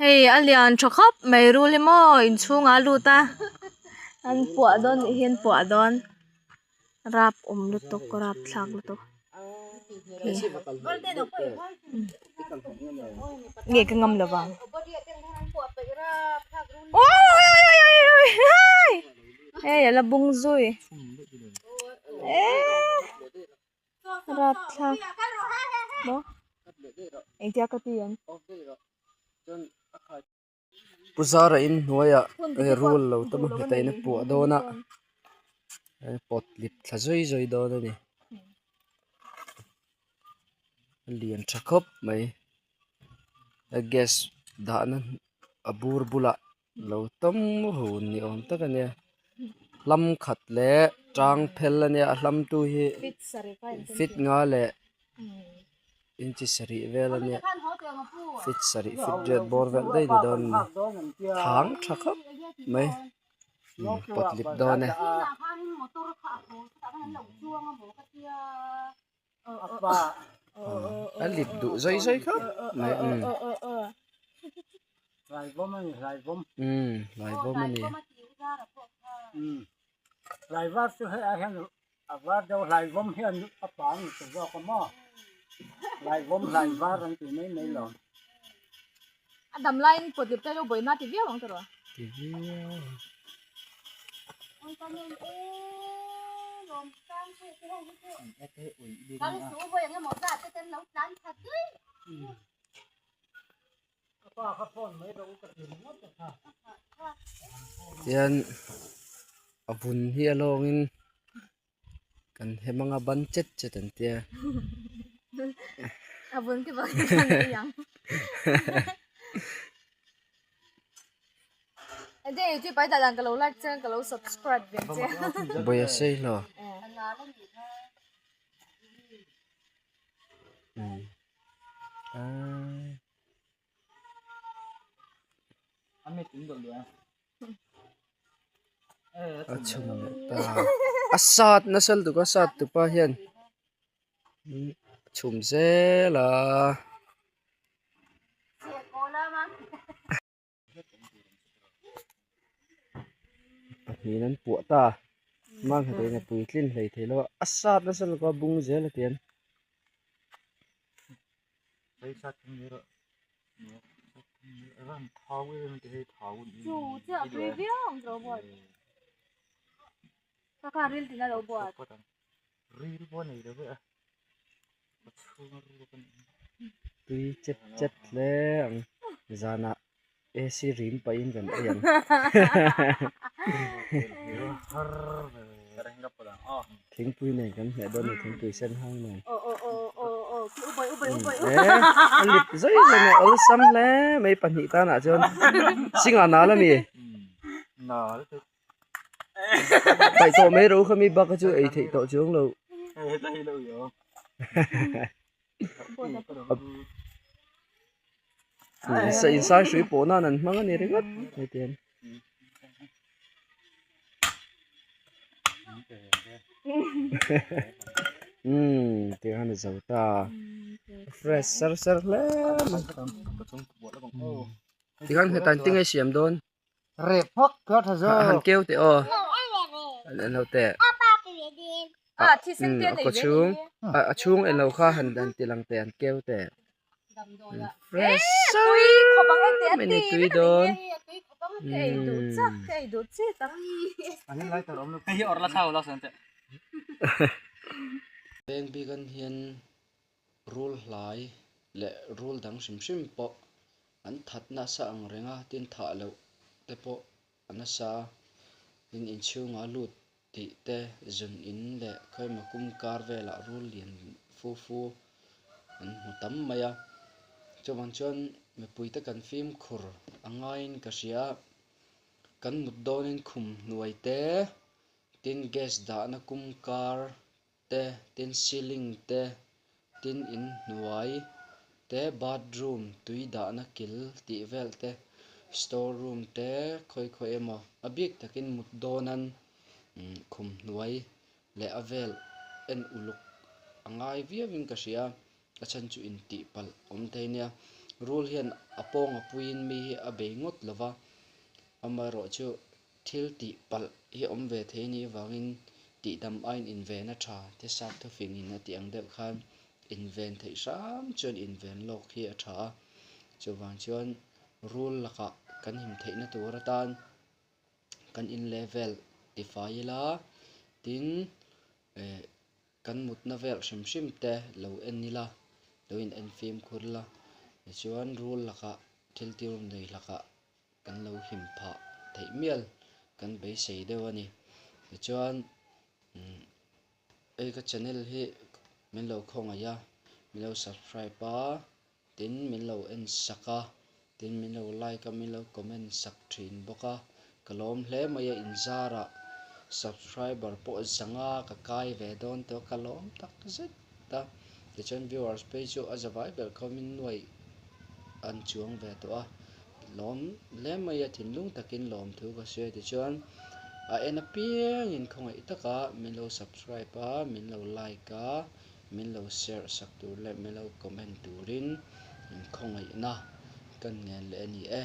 Hei a lian tha khawp mai rul hi maw inchhungah a lut a an puah dawn nih hi an puah dawn rap awm lutuk rap thlak lutuk nge ka ngam lovang hei a la bung zui eee rapthlak maw engtia ka ti ang. Pu Zara in hnuaiah rul lo tam a nghet a in a puah dawn a pawt lip thla zui zui dawn a ni a lian tha khawp mai a gas dahna a bur bulah lo tawm hun ni awm tak a nia hlam khat leh tang phel a nia a hlam tu hi feet nga leh inchi sarih vel a nia feet sarih feet riat bawr vel daih ni dawn a ni thang tha khawp mai pawt lip dawn e. A lip duh zai zai khawp mai umm hlaivawm a ni ti viau tian a vun hi a lawngin kan hem anga ban chet chet an tia. Bawiha sei hlaw. A chhun leh ta a sat nasa lutuk a sat tupa hian chhum zel a. Pahnihin an puah ta a mahni a puitlin hlei thei lo a a sat nasa lutuk a bung zel a tian. Tui chet chet hle ang zanah AC rim pahin kan ei ang. Thingpui nen kan hmeh dawn a ni thingpui sen hang nen. A lip zai zai mai awlsam hle mai pahnih tanah chuan singah nal a mi. Paih tawh mai ro kha mi bak chu ei theih tawh chuang lo. Insai hrui pawh nan an hmang a ni ringawt hetiang. Umm tiang a ni zo ta fresh sar sar hle mai. Tikhan heta engtin nge siam dawn? Rep phawt ka tha zawk. Han keu teh aw. An lo teh. Ah, thisen te a nei kaw ve chhung ni hi. A chhung eng lo kha han han ti lang teh han keu teh. Fresh Tui khawp ang en teh a mai ti ni tui vek a dawn. nih hi. Tui khawp ang ka ei duh chak ka ei duh chi tak. Veng bikan hian rul hlai leh rul dang hrim hrim pawh an that nasa ang reng a tin thah loh te pawh a nasa a tin inchhungah lut tih te zun in leh khawimaw kum kar velah rul lian fu fu. an hmu tam mai a chuvang chuan mipui te kan fimkhur a ngaiin ka hria a kan mut dawnin khum hnuai te tin gas dahna kum kar te tin ceiling te tin inhnuai te bathroom tui dahna kil tih vel te store room te khawi khawi emaw a bik takin mut dawn an umm khum hnuai leh a vel en uluk a ngai viau in ka hria a chhan chu intih palh awm thei nia rul hian a pawng a puiin mi hi a bei ngawt lo va amaherawhchu thil tih palh hi awm ve thei anih avangin tihdam aiin inven a tha te sap thufing in a tih ang deuh khan inven theih hram chuan inven lawk hi a tha a chuvang chuan rul lakah kan him theihna tur atan kan in level tifai ila tin eh kan mutna vel hrim hrim te lo en ila lo in en fimkhur ila tichuan rul lakah thil tir nei lakah kan lo him phah theih mial kan beisei deuh a ni tichuan umm hei ka channel hi min lo khawngaih a min lo subscribe a tin min lo en sak a tin min lo like a min lo comment sak thin bawk a ka lawm hle mai a inzarah subscriber pawh zanga ka kai ve dawn tawh a ka lawm tak zet a tichuan viewers phei chu a zavai ber khawmin nuai an chuang ve tawh a lawm hle mai a thinlung takin lawm thu ka sawi a tichuan a en apiangin khawngaih taka min lo subscribe a min lo like a min lo share sak tur leh min lo comment turin inkhawngaihna kan ngen leh a ni e.